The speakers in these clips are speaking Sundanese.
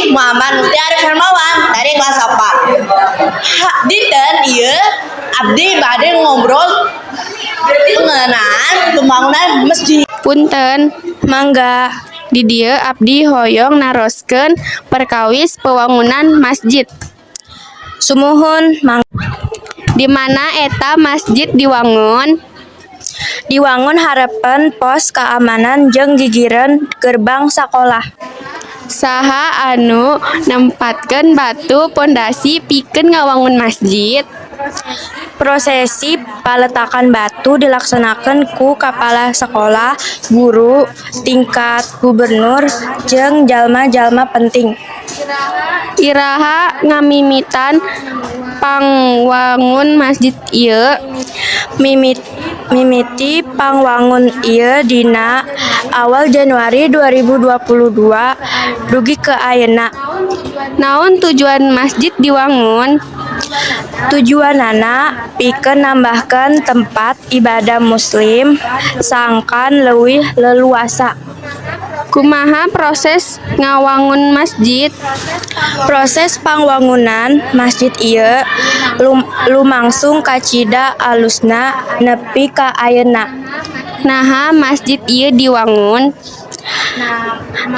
Abdi Muhammad Mufti Arif Hermawan dari kelas 4. Ha, dinten ieu abdi bade ngobrol mengenai pembangunan masjid. Punten. Mangga. Di dieu abdi hoyong naroskeun perkawis pembangunan masjid. Sumuhun, mang. Di mana eta masjid diwangun? Diwangun hareupeun pos keamanan jeung gigireun gerbang sakolah. Saha anu nempatkeun batu pondasi pikeun ngawangun masjid? Prosesi paletakan batu dilaksanakeun ku kapala sekolah, guru, tingkat gubernur, jeung jalma-jalma penting. Iraha ngamimitan pangwangun masjid ieu? Mimiti pangwangun ieu dina awal Januari 2022 dugi ka ayeuna. Naon tujuan masjid diwangun? Tujuanana pikeun nambahkeun tempat ibadah muslim sangkan leuwih leluasa. Kumaha proses ngawangun masjid? Proses pangwangunan masjid ieu lumangsung kacida alusna nepi ka ayeuna. Naha masjid ieu diwangun?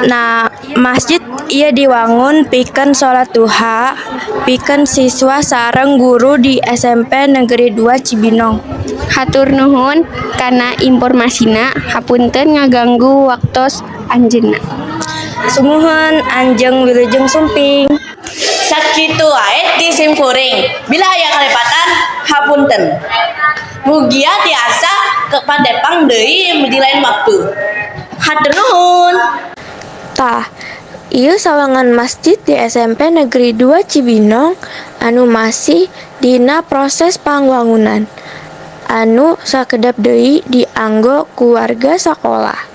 Nah, masjid ieu diwangun pikeun salat duha pikeun siswa sareng guru di SMP Negeri 2 Cibinong. Hatur nuhun kana informasina, hapunten ngaganggu waktos anjeunna. Sumuhun, anjeng wilujeng sumping. Sakitu wae ti sim kuring. Bilih aya kalepatan, hapunten. Mugia tiasa patepang deui di lain waktu. Hatur nuhun. Tah, ieu sawangan masjid di SMP Negeri 2 Cibinong anu masih dina proses pangwangunan. Anu sakedap deui dianggo ku warga sakolah.